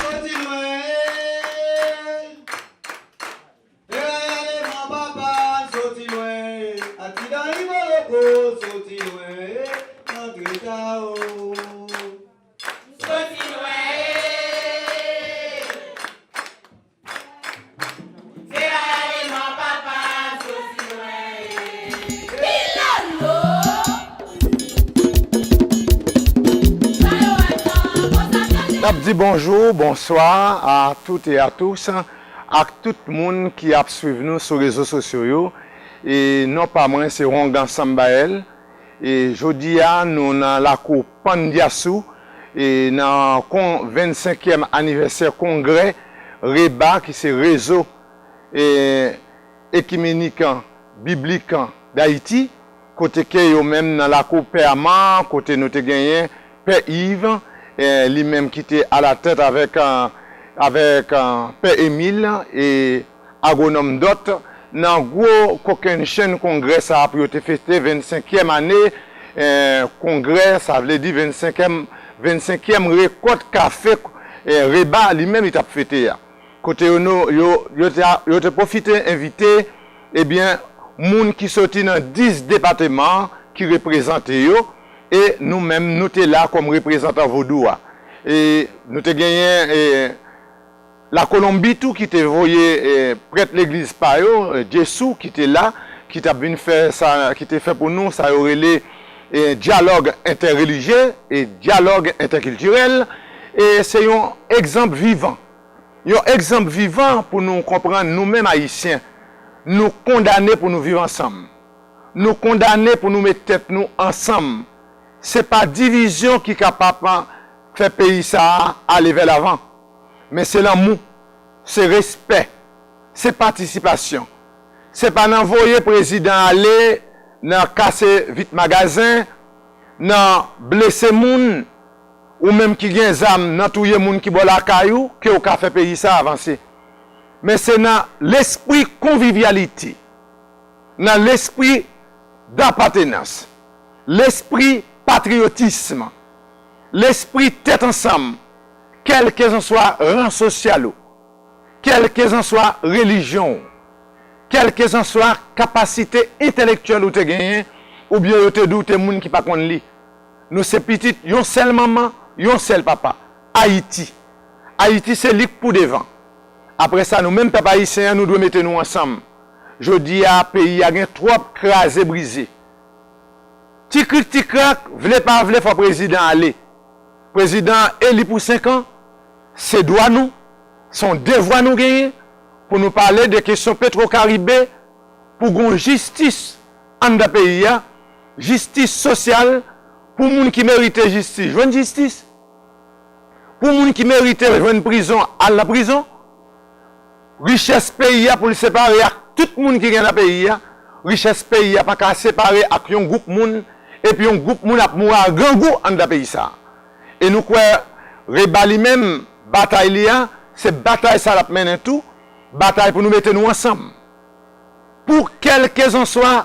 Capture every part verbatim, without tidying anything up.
Soti lwen, e. Erè ale man papa soti lwen, e. Aksidan Rivo Loko soti lwen, e. Antre ta o. Soti lwen, e. Se ale man papa soti lwen, e. Pilolo. N ap di bonjou, bonswa a tout e a tous, ak tout moun ki ap swiv nou sou rezo sosyo yo. E non pa mwen, se Wongan Sambael. E jodi a, nou nan lakou Pandyasou, e nan kon, vennsenkyèm anivèsè kongrè REBA, ki se Rezo, e, Ekimenik Biblik Dayiti, kote ke yo menm nan lakou Pè Aman, kote nou te genyen Pè Iv, e, li menm ki te alatèt avèk, e, avèk, e, Pè Emil e Agwonòm Dòt, nan gwo kokennchenn kongrè sa a pou yo te fete vennsenkyèm ane, e, kongrè, sa vle di vennsenkyèm, vennsenkyèm rekòt kafe, e, REBA li menm li t ap fete a. Kote yo, nou, yo, yo te, yo te pwofite envite, ebyen, moun ki soti nan dis depatman ki reprezante yo, e nou menm, nou te la kòm reprezantan vodou a. E nou te genyen, e, Lakolonbi tou ki te voye, e, prèt legliz pa yo, e, Djesou ki te la, ki t ap vin fè sa, ki te fè pou nou, sa yo rele, e, dyalòg entèrelijye e dyalòg entèkiltirèl. E se yon egzanp vivan. Yon egzanp vivan pou nou konprann nou menm Ayisyen. Nou kondane pou nou viv ansanm. Nou kondane pou nou met tèt nou ansanm. Se pa divizyon ki kapab fè peyi sa a ale vè lavan. Men se lanmou, se respè, se patisipasyon. Se pa nan voye prezidan ale, nan kase vit magazen, nan blese moun, ou menm ki gen zam, nan touye moun ki bò lakay ou, ke w ka fè peyi sa a avanse. Men se nan lespri konvivyalite, nan lespri dapatenans, lespri patriyotism, lespri tèt ansanm, kèlkezanswa ran sosyal ou, kèlkezanswa relijyon ou, kèlkezanswa kapasite entèlektyèl ou te genyen, oubyen yo te di w te moun ki pa konn li. Nou se pitit yon sèl manman, yon sèl papa, Ayiti. Ayiti se li k pou devan. Apre sa, nou menm pèp ayisyen an, nou dwe mete nou ansanm. Jodi a, peyi a gen twòp kraze brize. Ti krik ti krak, vle pa vle, fò prezidan ale. Prezidan eli pou senk an, se dwa nou, se yon devwa nou genyen pou nou pale de kesyon Petro Caribe, pou gon jistis anndan peyi a, jistis sosyal, pou moun ki merite jistis jwenn jistis, pou moun ki merite jwenn prizon al nan prizon. Richès peyi a pou l separe ak tout moun ki gen nan peyi a. Richès peyi a pa ka separe ak yon gwoup moun, epi yon gwoup moun ap mouri a grangou anndan peyi sa a. E nou kwè REBA li menm, batay li a, se batay sa l ap mennen tou, batay pou nou mete nou ansanm. Pou kèlkezanswa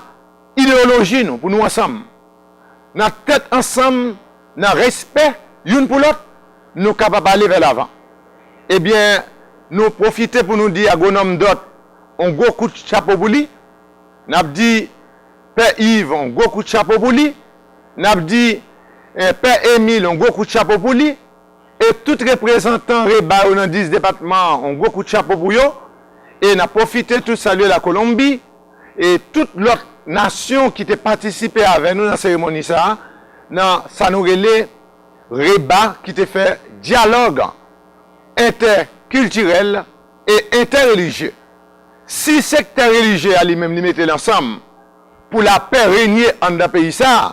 ideyoloji nou, pou nou ansanm. Nan tèt ansanm, nan respè youn pou lòt, nou kapab ale vè lavan. Ebyen, nou pwofite pou nou di Agwonòm Dòt on gwo kout chapo pou li. N ap di Pè Iv on gwo kout chapo pou li. N ap di, eh, Pè Emil on gwo kout chapo pou li. E tout reprezantan REBA yo nan dis depatman an, on gwo kout chapo pou yo. E n ap pwofite tou salye Lakolonbi e tout lòt nasyon ki te patisipe avè nou nan seremoni sa a, nan sa nou rele REBA ki te fè dyalòg entèkiltirèl e entèrelijye. Si sektè relijye a li menm li mete l ansanm pou lapè renye anndan peyi sa a,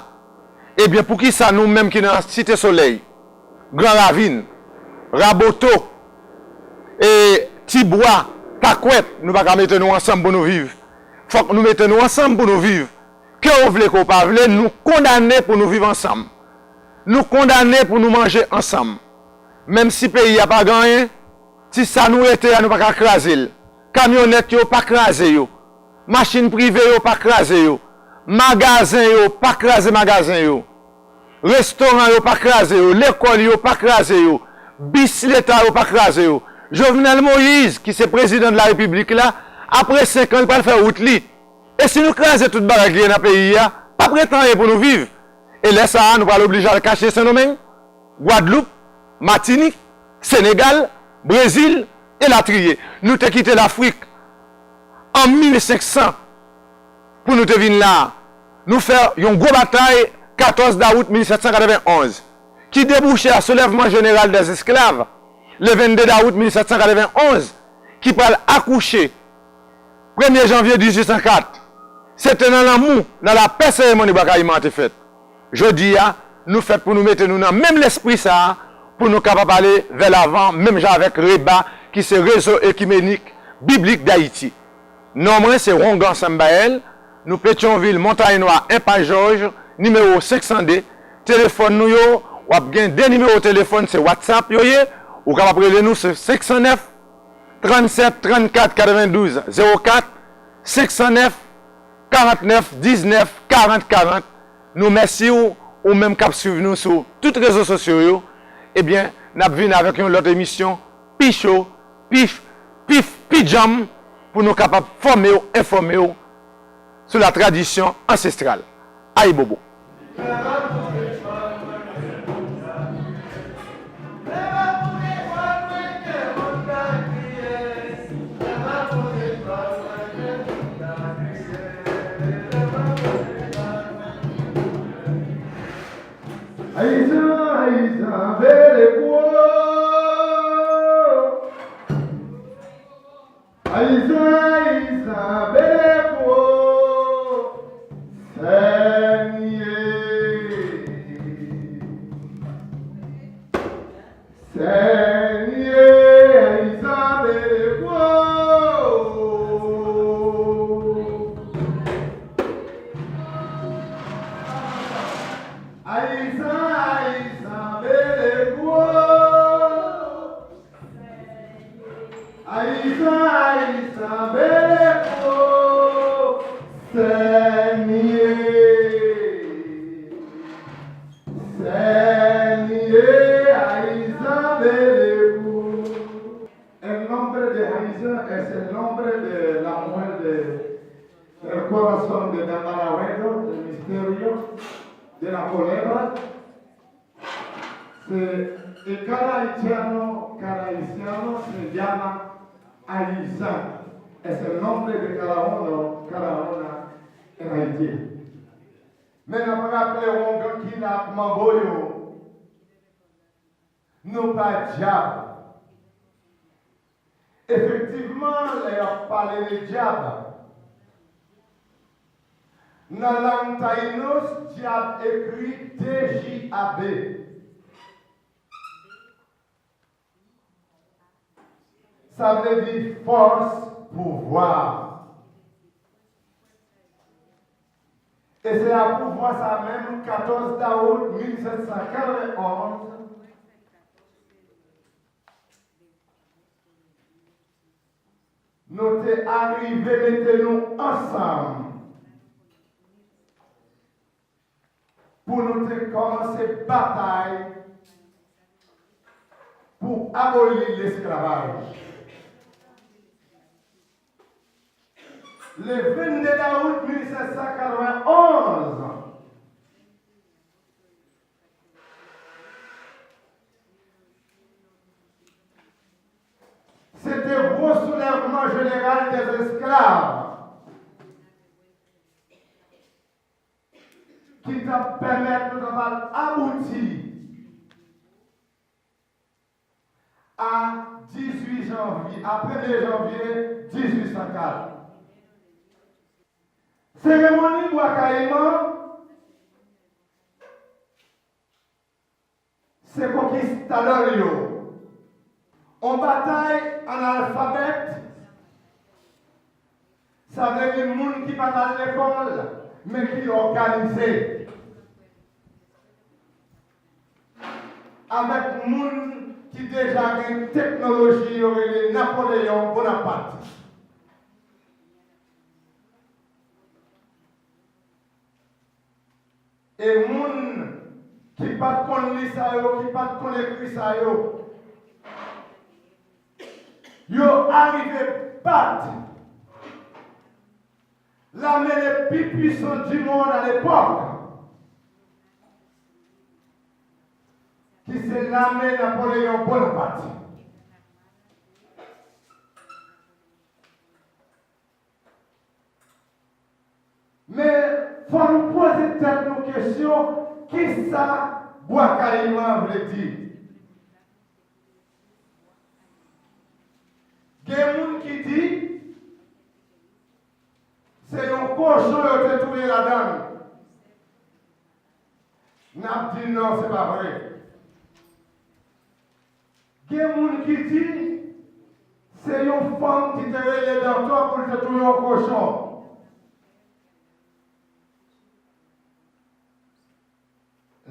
ebyen, poukisa nou menm ki nan Site Solèy, Gran Ravin, Raboto, e Tibwa, Takwèt, nou pa ka mete nou ansanm pou nou viv? Fòk nou mete nou ansanm pou nou viv. Ke w vle, ke w pa vle, nou kondane pou nou viv ansanm. Nou kondane pou nou manje ansanm. Menm si peyi a pa gen anyen, ti sa nou rete a, nou pa ka kraze l. Kamyonèt yo, pa kraze yo. Machin prive yo, pa kraze yo. Magazen yo, pa kraze magazen yo. Restoran yo, pa kraze yo. Lekòl yo, pa kraze yo. bis Leta yo pa kraze yo. Jovenel Moïse, ki se prezidan de la repiblik la, apre senk an, li pral fè wout li. E si nou kraze tout bagay ki gen nan peyi a, p ap ret anyen pou nou viv. E lè sa a, nou pral oblije al kache Sendomeng, Gwadloup, Matinik, Senegal, Brezil, elatriye. Nou te kite Lafrik an mil senk san pou nou te vin la a. Nou fè yon gwo batay katòz dawout mil sèt san katrevenn onz, ki debouche a soulèvman jeneral dèzesklav, le vennde dawout mil sèt san katrevenn onz, ki pral akouche premye janvye dizuit san kat. Se te nan lanmou, nan lapè seremoni Bwa Kayiman an te fèt. Jodi a, nou fèt pou nou mete nou nan menm lespri sa a, pou nou kapab ale vè lavan, menm jan avèk REBA, ki se Rezo Ekimenik Biblik Dayiti. Non mwen se Rongan Sambael, nou Petyonvil, Montay Nwa, Enpas Jòj, nimewo senk san de. Telefòn nou yo, w ap gen de nimewo telefòn, se WhatsApp yo ye, ou kapab rele nou se senk san nèf, trannsèt, trannkat, katrevendouz, zewo kat, senk san nèf, karant nèf, diznèf, karant, karant. Nou mèsi w, ou menm k ap swiv nou sou tout rezo sosyo yo. Ebyen, n ap vin avèk yon lòt emisyon pi cho, pi, pi, pi djanm, pou nou kapab fòme w, enfòme w sou la tradisyon ansestral. Ayibobo! Ayizan, ayizan, bele gwo. Ayizan, ayizan, bele gwo. Sènye. Sènye, ayizan, bele gwo. Ayizan, ayizan, bele gwo. Ayizan, ayizan, bele gwo. Sènye. Sènye, ayizan, bele gwo. El nombre de Haitian es el nombre de la mujer de, del corazón de Dama Laredo, del misterio de la culebra. Se, e cada haitiano, cada haitiano se llama Ayizan. Es el nombre de cada uno, cada una en Haití. Men n ap raple Wongan ki la ak manbo yo. Nou pa dyab. Efektivman, lè y ap pale de dyab, nan lang tayinos, dyab ekri D J A B. Sa vle di fòs, pouvwa. E se a pouvwa sa menm, katòz dawout mil sèt san katrevenn onz, nou te arive mete nou ansanm pou nou te kòmanse batay pou aboli lesklavaj. Le vennde dawout mil sèt san katrevenn onz, se te gwo soulèvman jeneral dèzesklav ki t ap pèmèt nou kapab abouti a dizuit janvye, a premye janvye dizuit san kat. Seremoni Bwa Kayiman, se konkistadò yo. On batay analfabèt, sa vle di moun ki pa t al lekòl, men ki òganize. Avèk moun ki deja gen teknoloji yo rele Napoleyon Bonapat. E moun ki pa t konn li sa yo, ki pa t konn ekri sa yo, Yo arive bat l'armée le plus puissante du monde à l'époque, ki se lame Napoleyon Bonaparte. Men, fò nou poze tèt nou kesyon, kisa Bwa Kayiman vle di? Gen moun ki di, se yon kochon yo te touye ladan l. N ap di, non, se pa vre. Gen moun ki di, se yon fanm ki te rele Dantò pou l te touye yon kochon.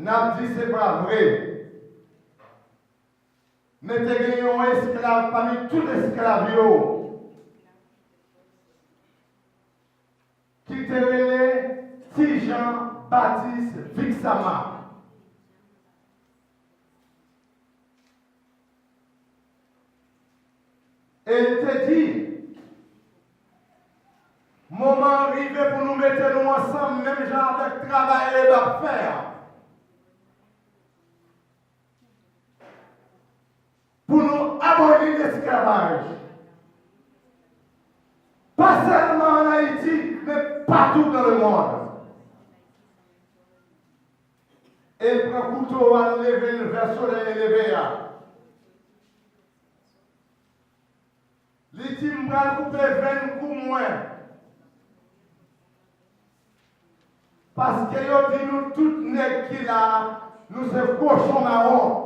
N ap di, se pa vre. Men te gen yon esklav pami tout esklav yo ki te rele Ti Jan Batis Viksama. E l te di, moman an rive pou nou mete nou ansanm, menm jan avèk travay Reba ap fè a. Pou nou aboli lesklavaj. Pa sèlman ann Ayiti, men patou dans le monde. E l pran kouto a, l leve l vè solèy leve a. Li di, "M pral koupe venn kou mwen." Paske yo di nou tout nèg ki la a, nou se kochon mawon.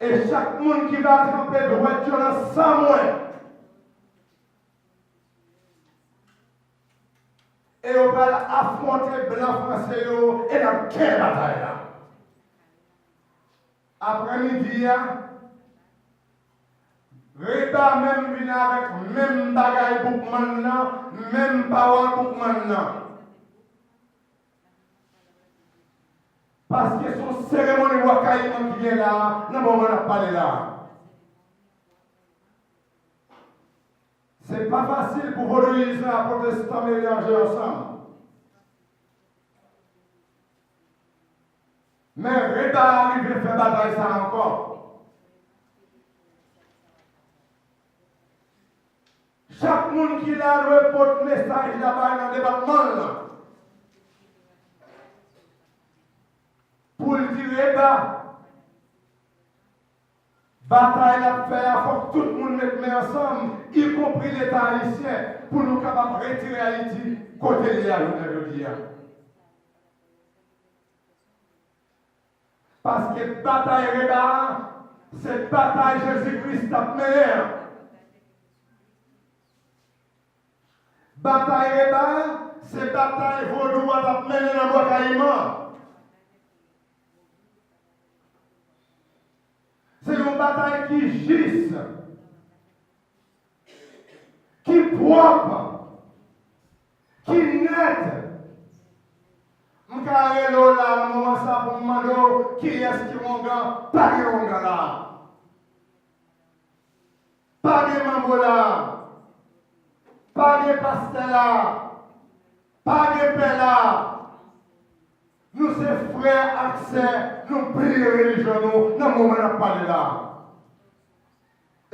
E chak moun ki va tranpe dwèt yo nan san mwen, e yo pral afwonte blan franse yo, e n ap kenbe batay la. Aprèmidi a, Reba menm vin avèk menm bagay Boukman nan, menm pawòl Boukman nan. Paske se yon seremoni Bwa Kayiman ki gen la a, nan moman n ap pale la a. Se pa fasil pou vodouyizan ak pwotestan melanje ansanm. Men Reba a rive fè batay sa a ankò. Chak moun ki la dwe pot mesaj la bay nan depatman l lan. Pou l di Reba, batay l ap fè a, fòk tout moun met men ansanm, ikonpri Leta ayisyen, pou nou kapab retire Ayiti kote l ye a jounen jodi a. Paske batay Reba a, se batay Jezi Kris t ap mennen an. Batay Reba a, se batay vodou a t ap mennen nan Bwa Kayiman. Se yon batay ki jis, ki pwòp, ki nèt. M ka rele w la nan moman sa pou m mande w kiyès ki wongan, pa gen wongan la. Pa gen manbo la. Pa gen pastè la. Pa gen pè la. Nou se frè ak sè, nou bliye relijyon nou nan moman n ap pale la.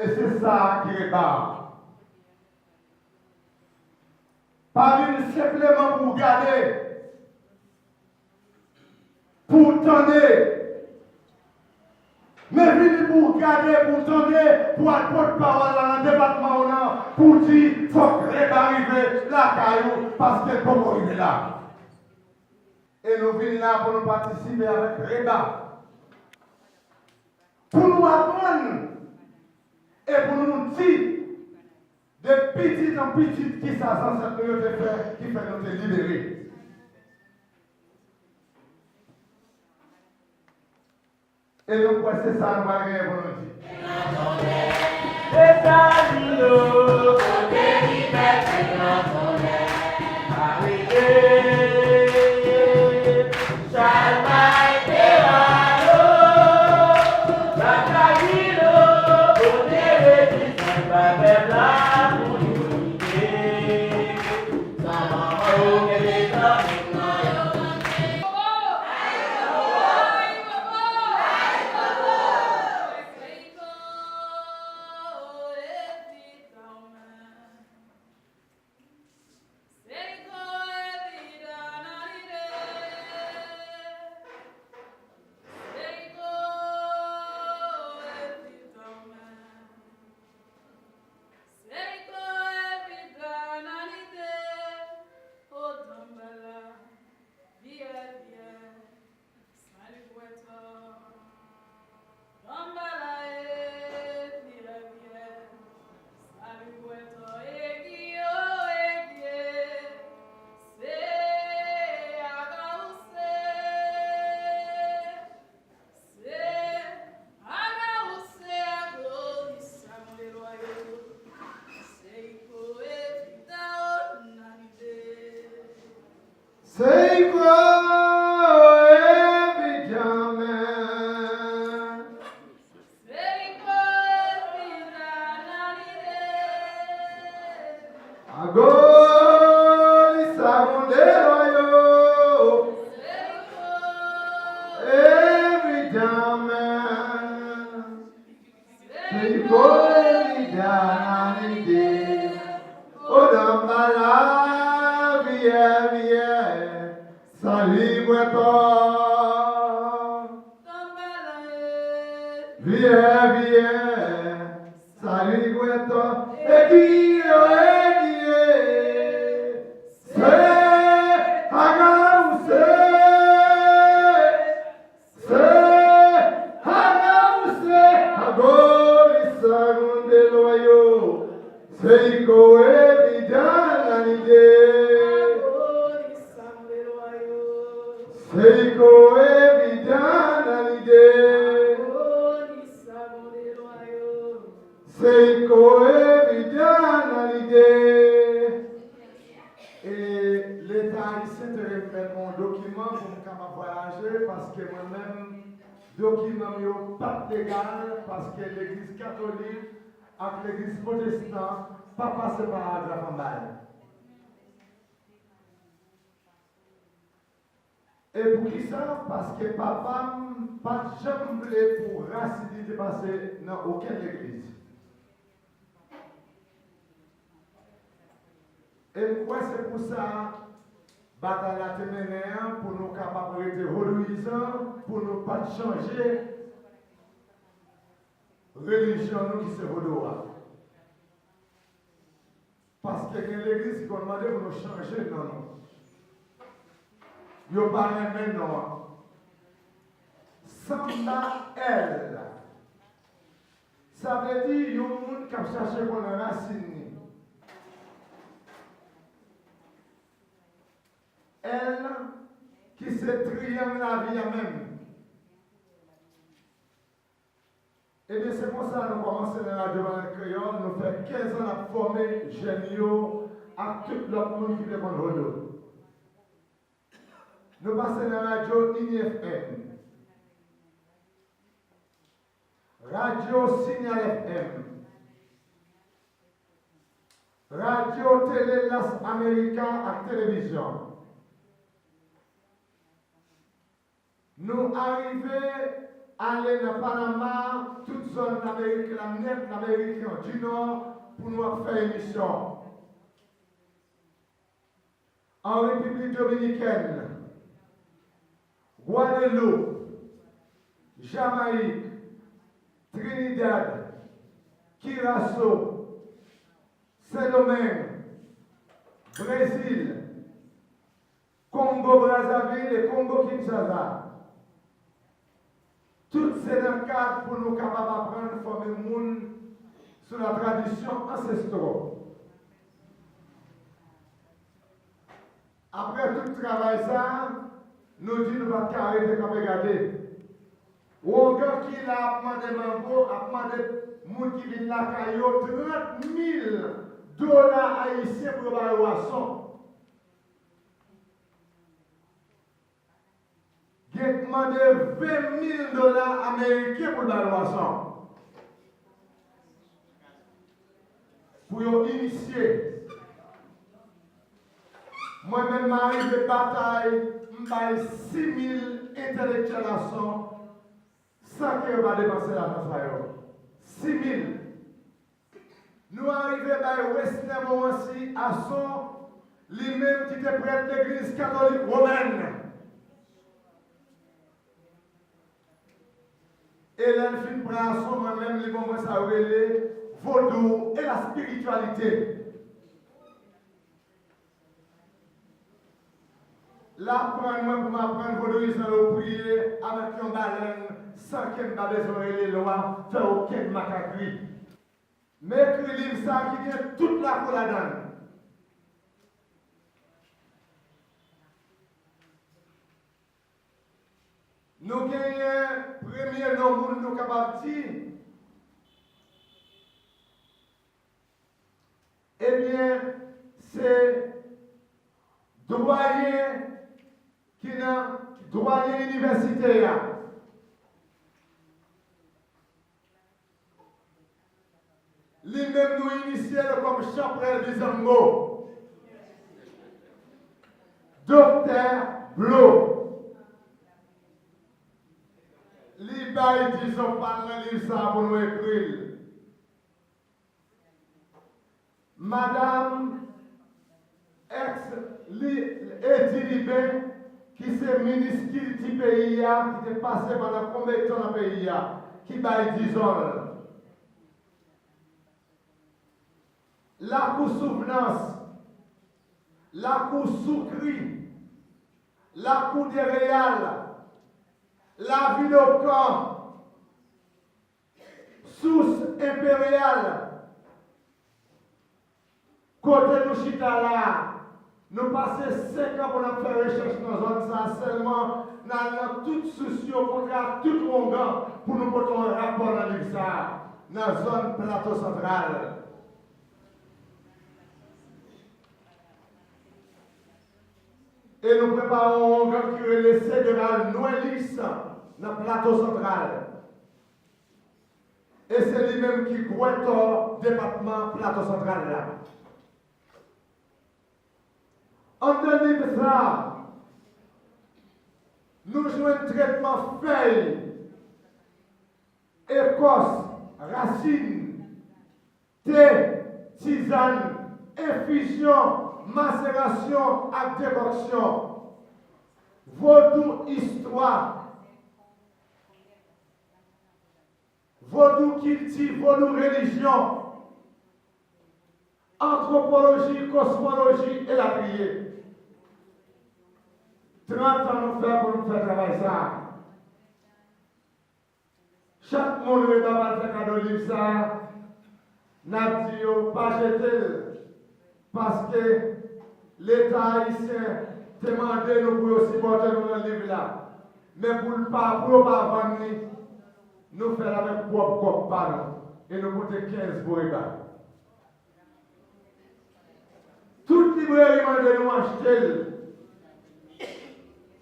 E se sa ki Reba a. Pa vin senpleman pou w gade, pou w tande. Men vini pou w gade, pou w tande, pou w al pot pawòl la nan depatman w nan, pou w di, fòk Reba rive lakay ou, paske l poko rive la. E nou vin la pou nou patisipe avèk Reba. Pou nou aprann e pou nou di de pitit an pitit kisa zansèt nou yo te fè, ki fè nou te libere. E nou kwè se sa nou pral genyen pou nou di. Desalin yo, kote li mèt li nan tonnè, pa rele. Chalmay te ba yo Seiko e mi dana nide, o dambala viye viye, sali gweto. Viye viye, sali gweto, egiye egiye, se agawuse. Se agawuse, agoli sagunde loyo. Seiko e mi dana nide. Seiko e mi dana nide. Seiko e mi dana nide. E Leta ayisyen te remèt mwen yon dokiman pou m kapab vwayaje, paske mwen menm, dokiman m yo pa t legal, paske legliz katolik ak legliz pwotestan pa pase paragraf anba yo. E poukisa? Paske papa m pa t janm vle pou rasin li te pase nan okenn legliz. E m kwè se pou sa batay la te mennen an, pou nou kapab rete vodouyizan, pou nou pa t chanje relijyon nou ki se vodou a. Paske gen legliz ki konn mande pou nou chanje non nou. Yo pa renmen non an. Samba L. Sa vle di yon moun k ap chache konn rasin li. L, ki se triyang lavi a menm. Ebyen, se konsa nou kòmanse nan Radyo Panèl Kreyòl. Nou fè kenz an n ap fòme jèn yo ak tout lòt moun ki vle konn vodou. Nou pase nan radyo Ini F M, radyo Signal F M, radyo Tele Las Americas ak televizyon. Nou arive ale nan Panama, tout zòn Lamerik la nèt, Lamerik di Nò, pou nou ap fè emisyon. An Repiblik Dominikèn, Gwadeloup, Jamayik, Trinidad, Kiraso, Sendomeng, Brezil, Kongo Brazzaville e Kongo Kinshasa. Tout se nan kad pou nou kapab aprann fòme moun sou la tradisyon ansestro. Apre tout travay sa a, nou di nou pa t ka rete kanpe gade. Wongan ki la ap mande mango, ap mande moun ki vin lakay yo trant mil dola ayisyen pou yo ba yo wason. Gen k mande ven mil dola ameriken pou l bay wason. Pou yo inisye. Mwen menm, m arive batay, m bay sis mil entèlektyèl ason, san ke yo pa depanse lajan sa yo. Sis mil. Nou arive bay Wesner Morancy ason, li menm ki te prèt legliz katolik womèn. E lè l fin pran ason, mwen menm, li ban mwen sa yo rele vodou e la spirityalite. L aprann mwen pou m aprann vodouyizan yo priye avèk yon balèn san ke m pa bezwen rele lwa, fè okenn makakri. M ekri liv sa a ki gen tout lakou ladan l. Nou genyen premye non moun nou kapab di, ebyen, se dwayen ki nan dwayen inivèsite a. Li menm nou inisye l kòm chanprèl Bizango. Doktè Blo. Li bay dizon pa l nan liv sa a pou nou ekri l. Madanm Ex li Edi Liben, ki se minis kilti peyi a, ki te pase pandan konbyen tan nan peyi a, ki bay dizon l. Lakou Souvnans, Lakou Soukri, Lakou Dereyal, Lavilokan, Sous Enperyal, kote nou chita la a, nou pase senk an pou n ap fè rechèch nan zòn sa a sèlman, n al nan tout sous yo, kontre ak tout wongan, pou nou pote yon rapò nan liv sa a, nan zòn Plato Santral. E nou prepare yon wongan ki rele Sederal Nwèlis nan Plato Santral. E se li menm ki gwètò depatman Plato Santral la. Anndan liv sa a, nou jwenn tretman fèy, ekòs, rasin, te, tizàn, enfizyon, maserasyon ak dekòksyon. Vodou istwa. Vodou kilti, vodou relijyon, antwopoloji, kosmoloji, elatriye. Trant an nou fè pou nou fè travay sa a. Chak moun Reda pral fè kado liv sa a, n ap di yo pa jete l, paske Leta ayisyen te mande nou pou yo sipòte nou nan liv la. Men pou l pa, pou yo pa vann li, nou fè l avèk pwòp kòb pa nou. E nou pote kenz pou Reda. Tout libreri mande nou achte l.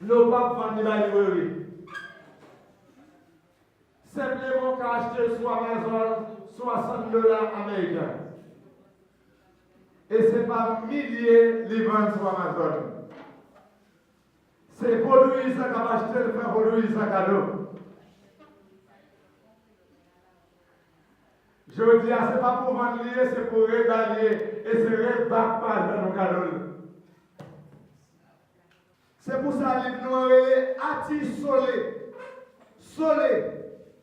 Nou p ap vann li bay libreri. Senpleman, w ka achte l sou Amazon, swasant dola ameriken. E se pa milye li vann sou Amazon. Se vodouyizan k ap achte l, fè vodouyizan kado. Jodi a, se pa pou vann li ye, se pou Reda li ye. E se Reda k pa janm kado l. Se pou sa liv nou an rele Ati Sole. Sole.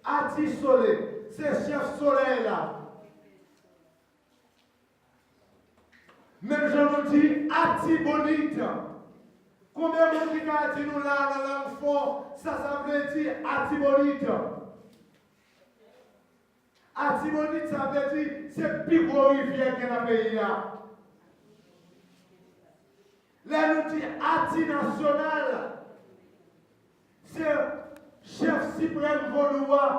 Ati Sole. Se chèf solèy la. Menm jan nou di Atibonit. Konbyen moun ki ka di nou la nan lang fon sa sa vle di Atibonit? Atibonit, sa vle di se pi gwo rivyè gen nan peyi a. Lè nou di Ati Nasyonal, se chèf siprèm vodou a.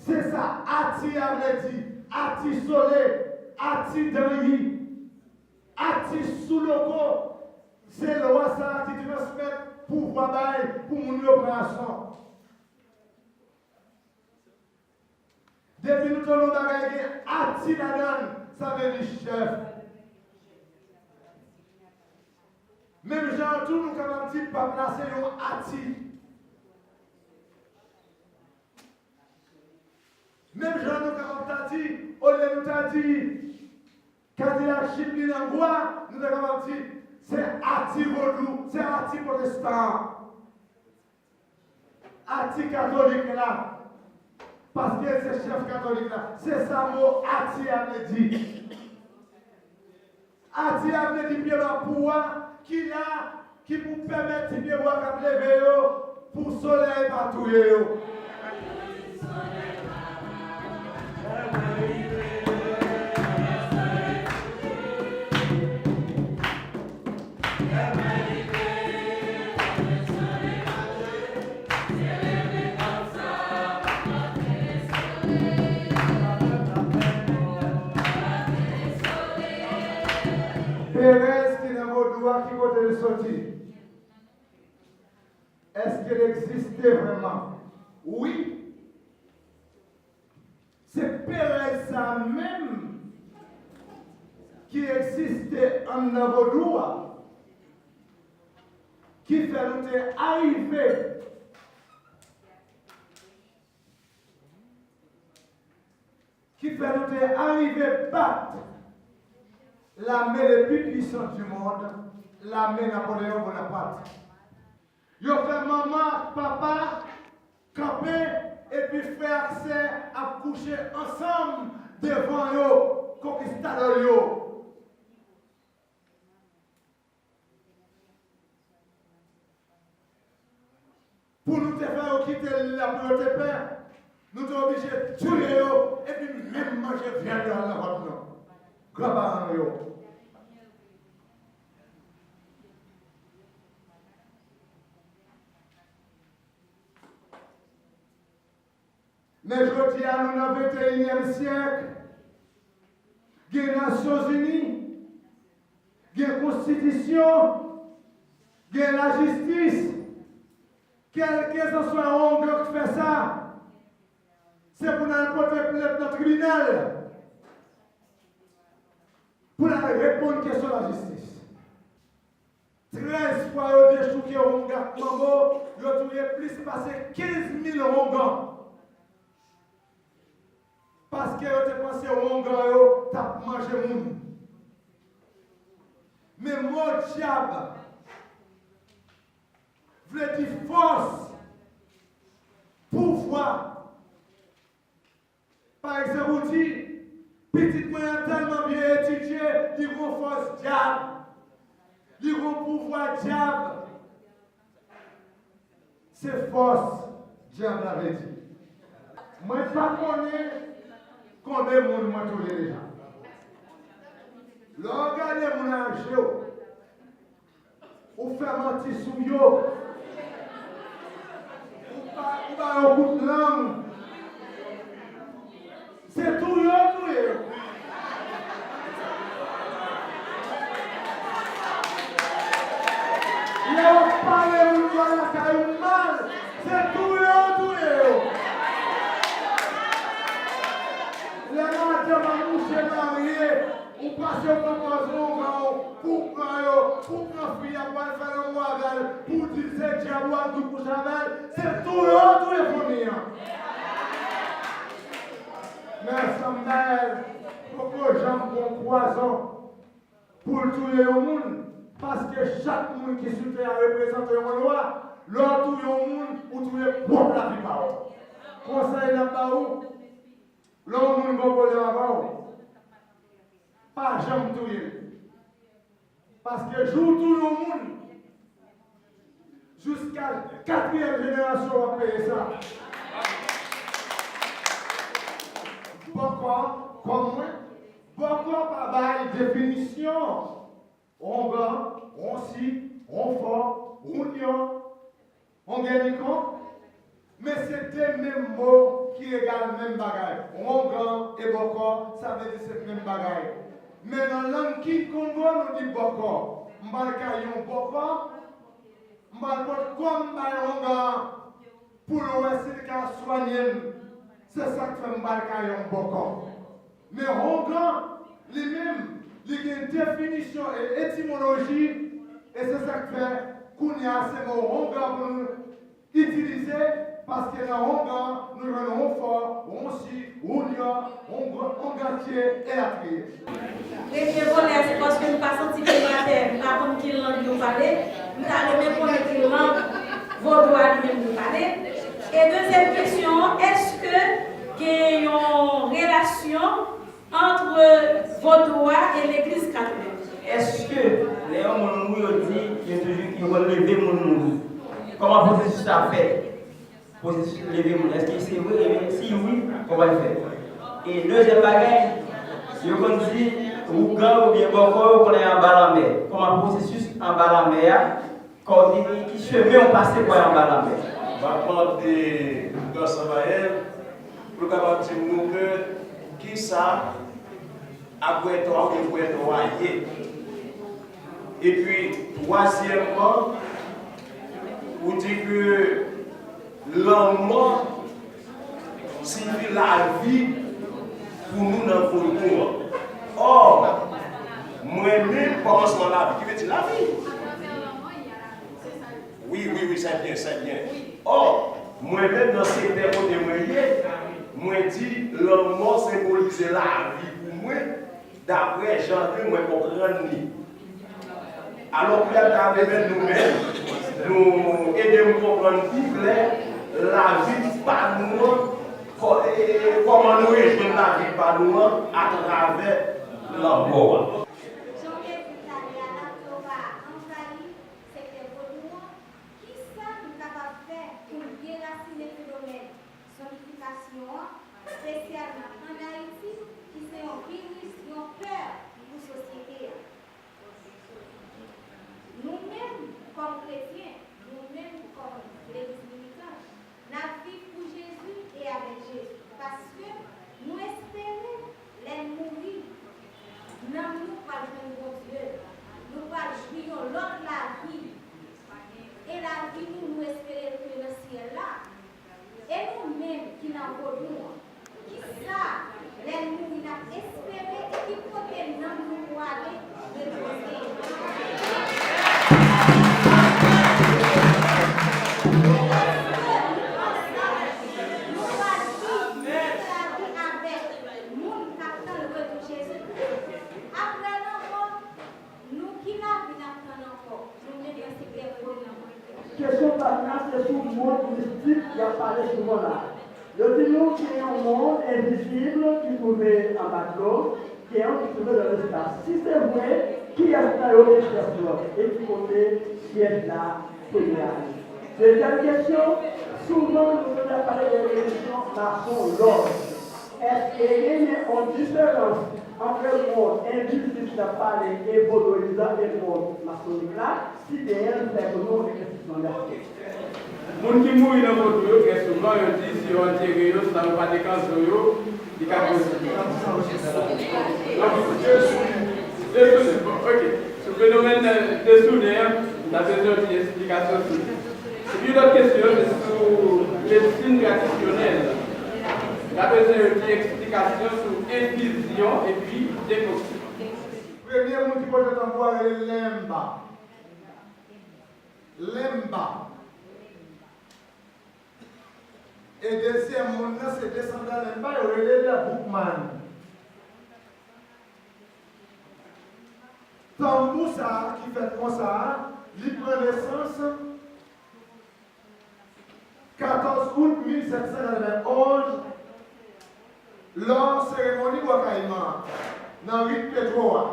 Se sa Ati a vle di, Ati Sole, Ati Danyi, Ati Souloko. Se lwa sa a ki transmèt pouvwa bay pou moun yo pran ason. Depi nou tande yon bagay gen Ati ladan l, sa vle di chèf. Menm jan an tou, nou kapab di pap la se yon Ati. Menm jan nou kapab ta di, olye nou ta di Kadilak Chip li nan gwa, nou ta kapab di se Ati vodou, se Ati pwotestan an. Ati katolik la, paske se chèf katolik la, se sa mo Ati a vle di. Ati a vle di pye bwa pou a ki la, ki pou pèmèt ti pye bwa k ap leve yo, pou solèy pa touye yo. Perèz ki nan vodou a, ki kote l soti? Èske l egziste vrèman? Wi. Se Perèz sa a menm ki egziste anndan vodou a. ki fè nou te arive, ki fè nou te arive bat lame le pi pwisan di mond, lame Napoleon Bonaparte. Yo fè manman ak papa kanpe, epi frè ak sè ap kouche ansanm devan yo, konkistadò yo. Pou nou te fè yo kite lil la pou yo te pè, nou te oblije tiye yo, epi menm manje vyann yo al nan vant nou. Granparan nou yo. Men jodi a, nou nan venteyinyèm syèk, gen Nasyonzini, gen konstitisyon, gen lajistis. Kèlkeswa ongan k fè sa, se pou n al pote plent nan tribinal pou n al reponn kesyon lajistis. Trèz fwa yo dechouke ongan ak manbo, yo touye plis pase kenz mil ongan. Paske yo te panse ongan yo t ap manje moun. Men mo dyab vle di fòs, pouvwa. Pa egzanp, ou di, pitit mwen an tèlman byen etidye, li gon fòs dyab, li gon pouvwa dyab. Se fòs dyab la vle di. Mwen pa konnen konbyen moun mwen touye deja. Lè w gade moun nan je w, ou fè manti sou yo. Ou ba, ou ba yo kout lang. Se touye w touye yo. Lè w ap pale moun yo lakay ou mal, se touye w touye yo. Lè madanm ak mouche marye, ou pase w pran pòz ongan w pou w pran yo, pou w pran fi a, pou w al fè lanmou avè l, pou w di l se dyab ou ap di w kouche avè l, se touye w touye fanmi an. Men Sanmèl poko janm pran pwazon pou l touye yon moun, paske chak moun ki sou tè a reprezante yon lwa. Lè w touye yon moun, ou touye pwòp lavi pa w. Konsèy n ap ba ou, lè yon moun gen yon pwoblèm avè w, pa janm touye l. Paske jou w touye yon moun, jiska katriyèm jenerasyon w ap peye sa. Bòkò, kòm mwen, bòkò pa bay definisyon ongan, onsi, onfò, ounyon, ongènikon, men se de menm mo ki egal menm bagay. Ongan e bòkò, sa vle di se menm bagay. Men nan lang Kikongo, nou di bòkò. M pral kay yon bòkò, m pral pot kò m bay ongan an pou l wè si l ka swanye m. Se sa k fè m pral kay yon bòkò. Men ongan, li menm, li gen definisyon e etimoloji, e se sa k fè kounye a se mo ongan pou nou itilize, paske nan ongan, nou jwenn onfò, onsi, ounyon, ongan, ongantye, elatriye. Ebyen, bonè, se paske m pa santi ke m atè, m pa konn ki lang yo pale. M ta renmen konnen ki lang vodou a li menm li pale. E dezyèm kesyon an, èske gen yon relasyon ant vodou a e legliz katolik? Èske lè yon moun mouri, yo di, yo toujou, yo konn leve moun mouri? Kòman pwosesis sa fèt? Pwosesis leve moun, èske se vre? Ebyen, si wi, kòman l fèt? E dezyèm bagay, yo konn di, ougan oubyen bòkò yo konnen anba lanmè. Kòman pwosesis anba lanmè a, kòman ki, ki chemen w pase pou al anba lanmè? M ap mande ougan Sanmayèl pou l kapab di nou ke kisa Abwètò, Abwètò a ye. Epi, twazyèmman, ou di ke lanmò siyifi lavi pou nou nan vodou an. Ò, mwen menm, kòmansman lavi, ki vle di lavi. Wi, wi, wi, se byen, se byen. Ò, mwen menm nan sektè kote mwen ye, mwen di lanmò senbolize lavi pou mwen, daprè jan ke mwen konprann li. Alò, kounye a, m ta renmen nou menm, nou ede m konprann pi klè lavi pa nou an, kò-, e, e, kòman nou rejwenn lavi pa nou an atravè lanmò a. Jan w te di l talè a la, ke w pa anvayi sektè vodou an, kisa nou kapab fè pou n derasinen fenomèn zonifikasyon an, espesyalman ann Ayiti, ki se yon viris, yon pè pou sosyete a? Nou menm, kòm kretyen, nou menm, kòm legliz militan, n ap viv pou Jezi e avèk Jezi, paske nou espere, lè n mouri, nanm nou pral jwenn Bondye, nou pral jwi yon lòt lavi, e lavi nou, nou espere l ke nan syèl la. E nou menm ki nan vodou an, kisa, lè n mouri, n ap espere e ki kote nanm nou prale repoze? Èske nou panse nou pral viv yon lavi avèk moun k ap tann retou Jezi? Apre lanmò, nou ki lavi n ap tann ankò? Nou menm nan sektè vodou an. Kesyon pa m nan, se sou mond mistik y ap pale souvan la. Yo di nou gen yon mond envizib ki twouve anba dlo, gen yon ki twouve nan lespas. Si se vre, kiyès nan yo ke chèf yo, e ki kote syèj la kounye a ye? Dezyèm kesyon, souvan nou tande ap pale de relijyon mason lòj. Èske genyen yon diferans ant mond envizib n ap pale e vodouyizan e mond masonik la? Si genyen l, fè pou nou eklèsisman, mèsi. Moun ki mouri nan vodou yo, trè souvan, yo di, si yo antere yo, san yo pa dekanzo yo, li ka poze. Desounen, bon, ok. Sou fenomèn, euh, desounen an, m ta bezwen yon ti esplikasyon sou li. Epi yon lòt kesyon, se sou medsin tradisyonèl. M ta bezwen yon ti esplikasyon sou enfizyon epi dekoksyon. Premye moun ki pote tanbou a rele Lenmba. Lenmba. E dezyèm moun nan se desandan Lenmba, yo rele Boukman. Tanbou sa a ki fèt konsa a, li pran nesans katòz out mil sèt san katrevenn onz, lò seremoni Bwa Kayiman an, nan rit Petwo a.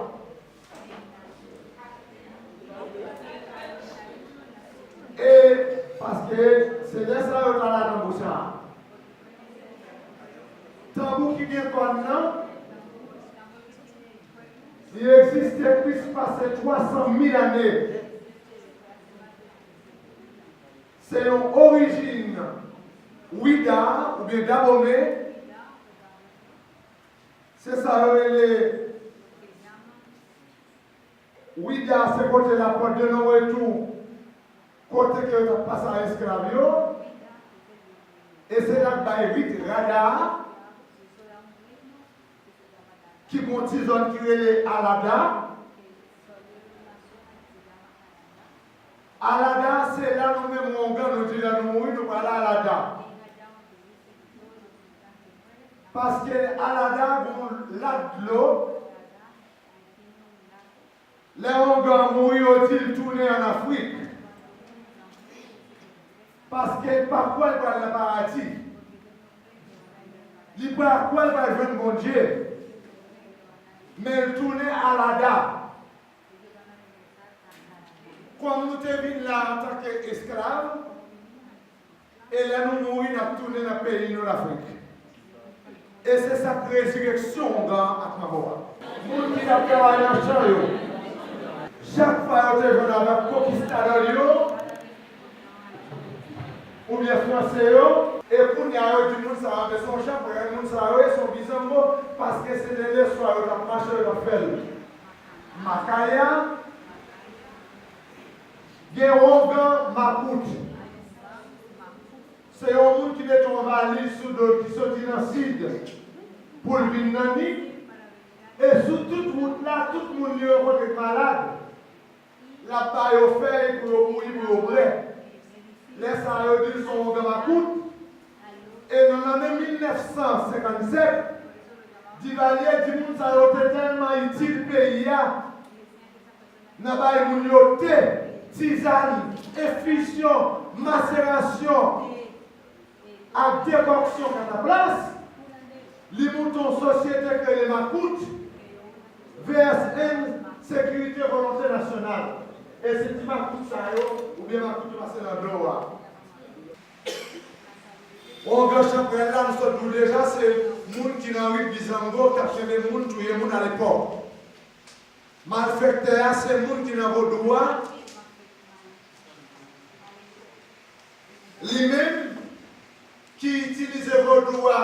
E paske se lè sa yo t al a tanbou sa a. Tanbou ki gen kòn nan, li egziste plis pase twa san mil ane. Se yon orijin Wida oubyen Dabome. Se sa yo rele Wida, se kote la porte de non-retour, kote ke yo t ap pase a esklav yo. E se la k bay rit Rada a, ki gon ti zòn ki rele Alada. Alada, se la nou menm Wongan, nou di lè nou mouri, nou pral Alada. Paske Alada gon lak dlo. Lè Wongan mouri, yo di l tounen ann Afrik. Paske l pa kwè l pral nan paradi. Li pa kwè l pral jwenn Bondye. Men l tounen Alada. Kòm nou te vin la antanke esklav, e lè nou mouri, n ap tounen nan peyi nou, Lafrik. E se sa k rezireksyon Wongan ak Manbo a. Moun ki t ap travay nan chan yo, chak fwa yo te jwenn avèk konkistadò yo, oubyen franse yo, e kounye a yo di moun sa yo, men se yon chan, paske moun sa yo, se yon bizango, paske se de leswa yo t ap mache, yo t ap fè l. Makaya, gen Wongan Makout. Se yon moun ki mete yon valiz sou do l ki soti nan sid pou l vin nan ni. E sou tout wout la, tout moun li rankontre k malad, l ap ba yo fèy pou yo bouyi, pou yo bwè. Lè sa a, yo di l se yon ongan makout. E nan lannen mil nèf san senkann sèt, Divalye di moun sa yo te tèlman itil peyi a, nan bay moun yo te, tizàn, enfizyon, maserasyon ak dekòksyon kataplas, li moute yon sosyete k rele Makout, V S N, Sekirite Volonte Nasyonal. E se ti makout sa yo, oubyen makout yo pase nan dlo a. Ongan chanpwèl la, m sot di w deja, se moun ki nan rit Bizango k t ap kenbe moun, touye moun alepòk. Malfektè a, se moun ki nan vodou a, li menm, ki itilize vodou a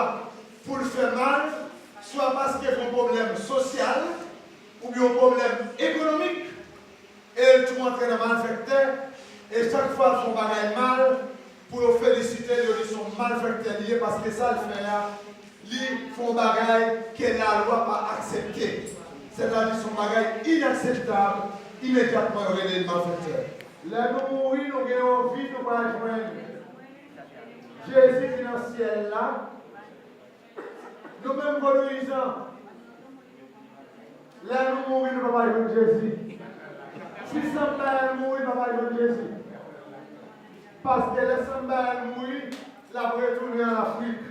pou l fè mal, swa paske gen yon pwoblèm sosyal, oubyen yon pwoblèm ekonomik, e l tou antre nan malfektè, e chak fwa l fè yon bagay mal, pou yo felisite l, yo di se yon malfektè li ye, paske sa l fè a, li fè yon bagay ke lalwa pa aksepte. Sètadi se yon bagay inakseptab, imedyatman yo rele l malfektè. Lè nou mouri, nou gen yon vi nou pral jwenn. Jezi ki nan syèl la, nou menm vodouyizan, lè nou mouri, nou pa pral jwenn Jezi. Si Sanbayèl mouri, pa pral jwenn Jezi. Paske lè Sanbayèl mouri, l ap retounen an Afrik.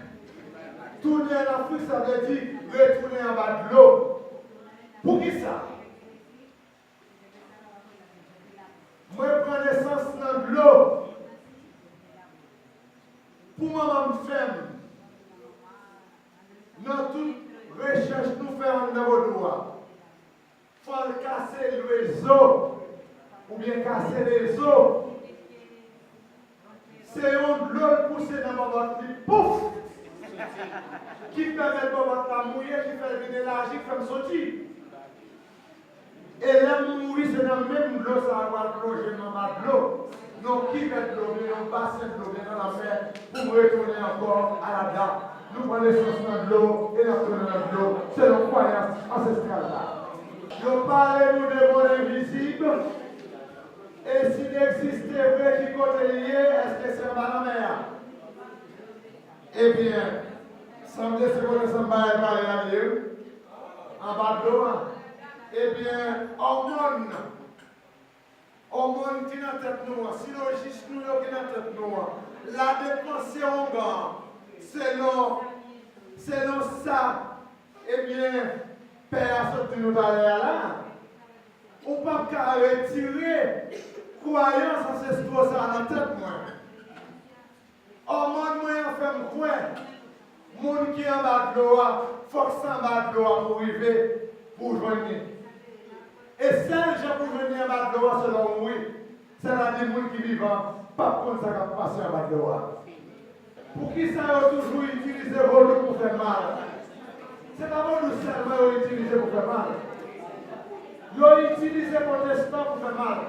Tounen an Afrik, sa vle di retounen anba dlo. Poukisa? Mwen pran nesans nan dlo. Pou manman m fè m, nan tout rechèch nou fè anndan vodou a, fò l kase lwezo, oubyen kase lezo. Se yon dlo l pouse nan bòbòt li, pouf! Ki pèmèt bòbòt la mouye, ki fè l vin elaji, ki fè m soti. E lè m mouri, se nan menm dlo sa a yo pral plonje m anba dlo. Nan yon kivèt dlo, oubyen yon basen dlo, oubyen nan lanmè, pou m retounen ankò a la dam. Nou pran nesans nan dlo, e n ap tounen nan dlo, selon kwayans ansestral la. Yo pale nou de mond envizib, e si l egziste vre, ki kote l ye? Èske se anba lanmè a? Ebyen, sanble se kote Sanbayèl pale a li ye, wi. Anba dlo a. Ebyen, òmòn, òmòn ki nan tèt nou an, silojis nou yo ki nan tèt nou an, la depanse ongan an, selon, selon sa, ebyen, pè a sot di nou talè a la, ou p ap ka retire kwayans ansestwo sa a nan tèt mwen. Òmòn mwen an fè m kwè, moun ki anba dlo a, fòk se anba dlo a pou w rive, pou w jwenn li. E sèl jan pou w jwenn li anba dlo a, se lè w mouri. Sètadi moun ki vivan p ap konn sa k ap pase anba dlo a. Poukisa yo toujou itilize vodou pou fè mal? Se pa vodou sèlman yo itilize pou fè mal. Yo itilize pwotestan pou fè mal.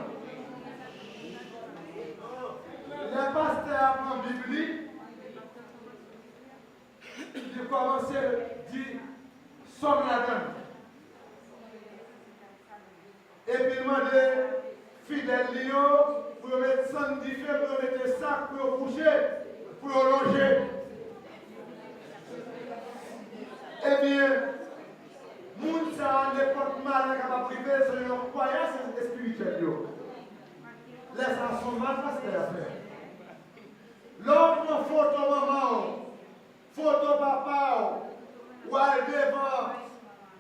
Lè pastè a pran Bib li, li kòmanse di sòm ladan l. Epi l mande fidèl li yo pou yo met sann dife, pou yo mete sak, pou yo kouche, pou yo lonje. Ebyen, moun sa a, nenpòt malè kapab rive l selon kwayans espirityèl yo. Lè sa a, se yon mal pastè a fè. Lè w pran foto manman w, foto papa w, w al devan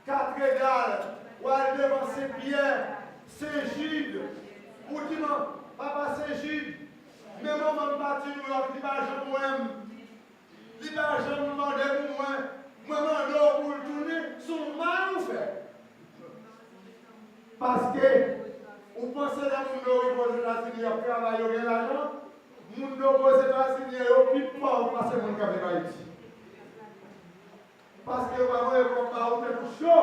katredal, w al devan Sen Pyè, Sen Jid, ou di, "Man, papa Sen Jid, men manman m pati Nouyòk, li pa janm wè m, li pa janm mande pou mwen, mwen mande w pou l tounen, se yon mal ou fè." Paske ou panse lè moun yo rive Ozetazini, y ap travay, yo gen lajan, moun yo Ozetazini an, yo pi pòv pase moun k ap viv Ayiti. Paske yo pa voye kòb ba ou, tèt ou cho,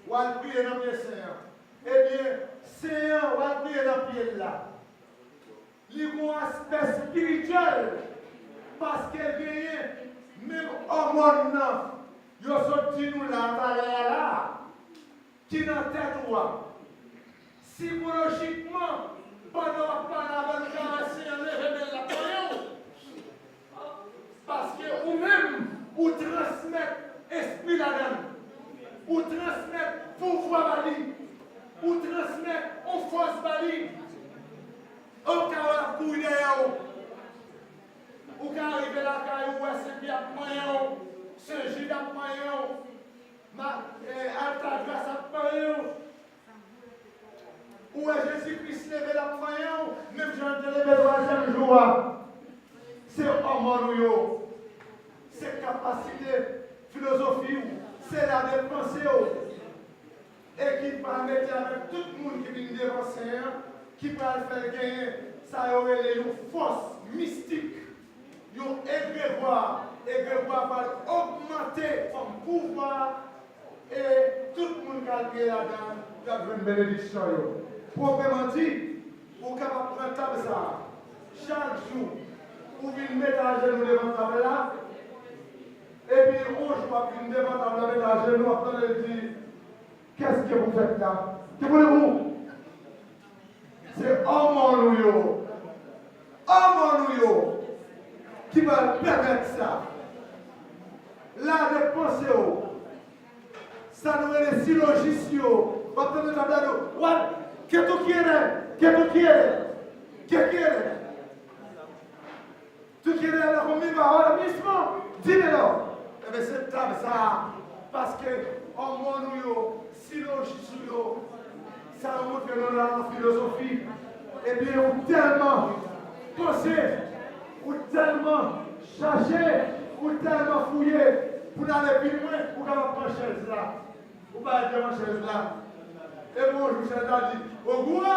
w al priye nan pye sen an. Ebyen, sen an, w al priye nan pye l la. Li gon aspè espirityèl, paske l genyen menm òmòn nan yo sot di nou la talè a la, ki nan tèt ou a. Sikolojikman, pandan w ap pale avè l, ou ka wè sen an leve men l la. ki pral fè l genyen sa yo rele yon fòs mistik, yon egregwa. Egregwa pral ogmante kòm pouvwa e tout moun k al priye ladan l, y ap jwenn benediksyon yo. Pwoprèman di, ou kapab pran tab sa a chak jou, ou vin mete ajenou devan tab la, epi yon jou w ap vin devan tab la, mete ajenou, w ap tande l di, Qu'est-ce que vous faites là? Ki pou li pou? Se òmòn ou yo. Òmòn ou yo ki pral pèmèt sa. Lave panse w. Sa nou rele silojis yo. W ap tande tab la di w, what? Que tú quieres? Que tú quieres? Que quieres? Tú quieres hablar conmigo ahora mismo? Dímelo. Ebyen, se tab sa a. Paske òmòn ou yo, silojis ou yo, sa yo montre nou la nan filozofi. Ebyen, ou tèlman panse, ou tèlman chache, ou tèlman fouye pou n ale pi lwen, ou kapab pran chèz la. Ou pa devan chèz la. Epi yon jou chèz la di, o gou a,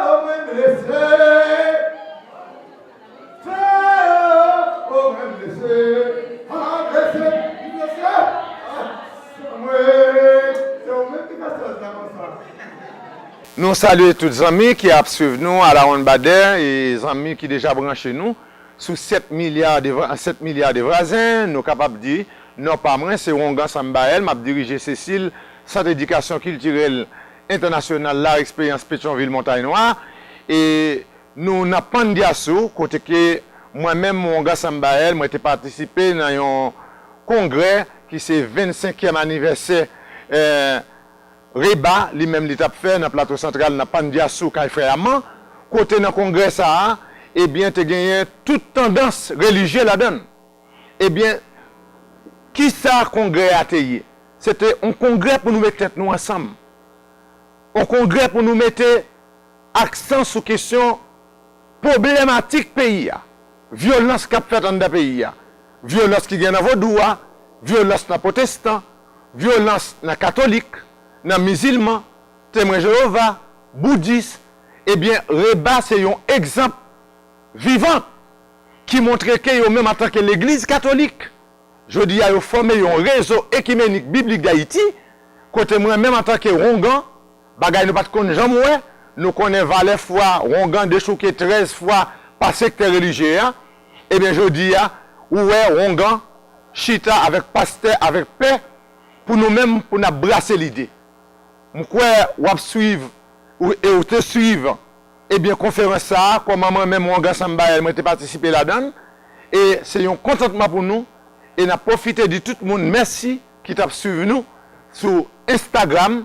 o mwen blese. Fè, o mwen blese. A, blese, blese. A, mwen, se ou menm ki fè chèz la konsa. Nou salye tout zanmi ki ap swiv nou a la ronn badè e zanmi ki deja branche nou sou sèt milya de vra-, sèt milya de vwazen, nou kapab di, non pa mwen, se Wongan Sambael, m ap dirije Sesil, Sant Edikasyon Kiltirèl Entènasyonal La Eksperyans Petyonvil Montay Nwa, e nou nan Pandyasou, kote ke mwen menm, Wongan Sambael, mwen te patisipe nan yon kongrè ki se vennsenkyèm anivèsè, eh, Reba, li menm, li t ap fè nan Plato Santral, nan Pandyasou, kay Frè Aman, kote nan kongrè sa a, ebyen, te genyen tout tandans relijye ladan l. Ebyen, kisa kongrè a te ye? Se te yon kongrè pou nou met tèt nou ansanm. Yon kongrè pou nou mete aksan sou kesyon pwoblematik peyi a, vyolans k ap fèt anndan peyi a, vyolans ki gen nan vodou a, vyolans nan pwotestan, vyolans nan katolik, nan mizilman, Temwen Jewova, boudis, ebyen, Reba se yon egzanp vivan ki montre ke yo menm antanke legliz katolik, jodi a yo fòme yon rezo ekimenik biblik d Ayiti, kote mwen menm antanke Wongan, bagay nou pa t konn janm wè, nou konnen valè fwa Wongan dechouke trèz fwa pa sektè relijye a, ebyen jodi a, ou wè Wongan chita avèk pastè, avèk pè, pou nou menm, pou n ap brase lide. M kwè w ap swiv, ou, e w te swiv, ebyen, konferans sa a, kòman mwen menm, Wongan Sambael, mwen te patisipe ladan l, e se yon kontantman pou nou, e n ap pwofite di tout moun mèsi ki t ap swiv nou sou Instagram,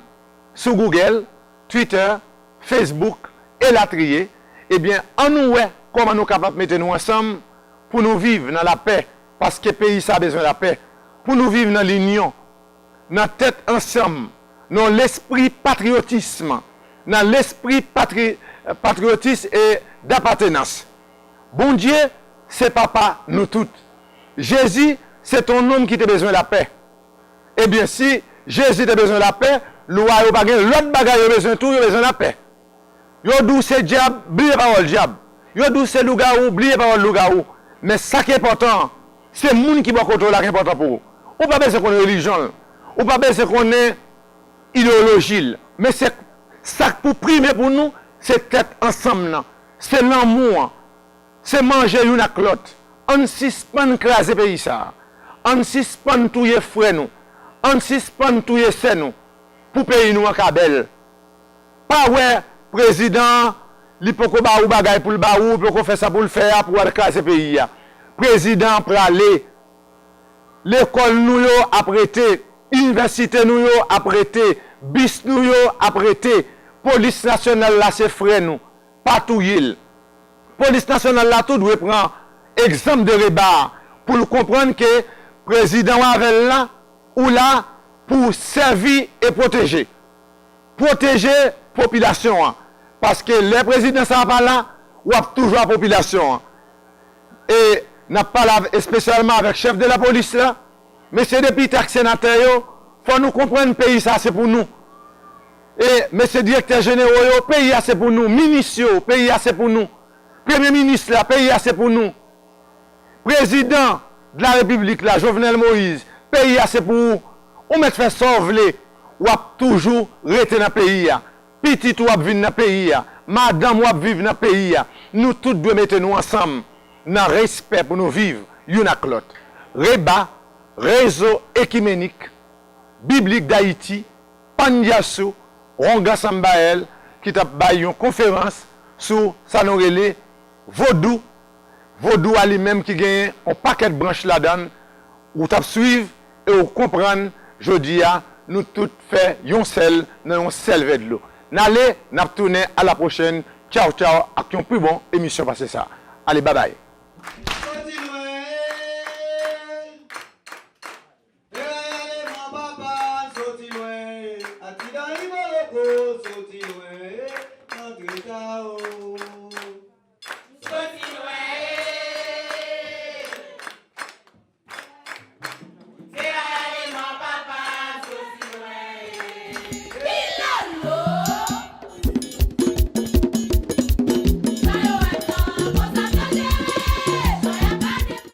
sou Google, Twitter, Facebook, elatriye, ebyen, ann nou wè kòman nou kapab mete nou ansanm pou nou viv nan lapè, paske peyi sa a bezwen lapè, pou nou viv nan linyon, nan tèt ansanm, nan lespri patriyotism, nan lespri patri-, patriyotis e dapatenans. Bondye se papa nou tout. Jezi se t on nonm ki te bezwen lapè. Ebyen, si Jezi te bezwen lapè, lwa yo pa gen lòt bagay yo bezwen tou, yo bezwen lapè. Yo di w se dyab, bliye pawòl dyab. Yo di w se lougawou, bliye pawòl lougawou. Men sa k enpòtan an, se moun ki bò kote w la k enpòtan pou ou. Ou pa bezwen konn relijyon l. Ou pa bezwen konnen ideyoloji l. Men se sa k pou prime pou nou, se tèt ansanm nan. Se lanmou an. Se manje youn ak lòt. Ann sispann kraze peyi sa a. Ann sispann touye frè nou. Ann sispann touye sè nou. Pou peyi nou an ka bèl. Pa wè prezidan an, li poko ba ou bagay pou l ba ou, poko fè sa pou l fè a, pou w al kraze peyi a. Prezidan an prale. Lekòl nou yo ap rete, inivèsite nou yo ap rete, bis nou yo ap rete. Polis nasyonal la se frè nou, pa touye l. Polis nasyonal la tou dwe pran egzanp de Reba a pou l konprann ke prezidan w avè l la, ou la pou w sèvi e pwoteje. Pwoteje popilasyon an. Paske lè prezidan sa a pa la, w ap toujou a popilasyon an. E n ap pale avè-, espesyalman avèk chèf de lapolis la. Mesye depite ak senatè yo, fò nou konprann peyi sa a se pou nou. E mesye direktè jenero yo, peyi a se pou nou. Minis yo, peyi a se pou nou. Premye minis la, peyi a se pou nou. Prezidan de la repiblik la, Jovenel Moïse, peyi a se pou ou. Ou mèt fè sa w vle, w ap toujou rete nan peyi a. Pitit ou ap vin nan peyi a. Madanm ou ap viv nan peyi a. Nou tout dwe mete nou ansanm nan respè pou nou viv youn ak lòt. Reba, Rezo Ekimenik Biblik Dayiti, Pan Gyasou, Rongan Sambael, ki t ap bay yon konferans sou sa nou rele vodou. Vodou a li menm ki genyen yon pakèt branch ladan l, ou t ap swiv e ou konprann, jodi a, nou tout fè yon sèl nan yon sèl vè dlo. N ale, n ap tounen, a la pwochèn, tchaw tchaw, ak yon pi bon emisyon pase sa. Ale, babay.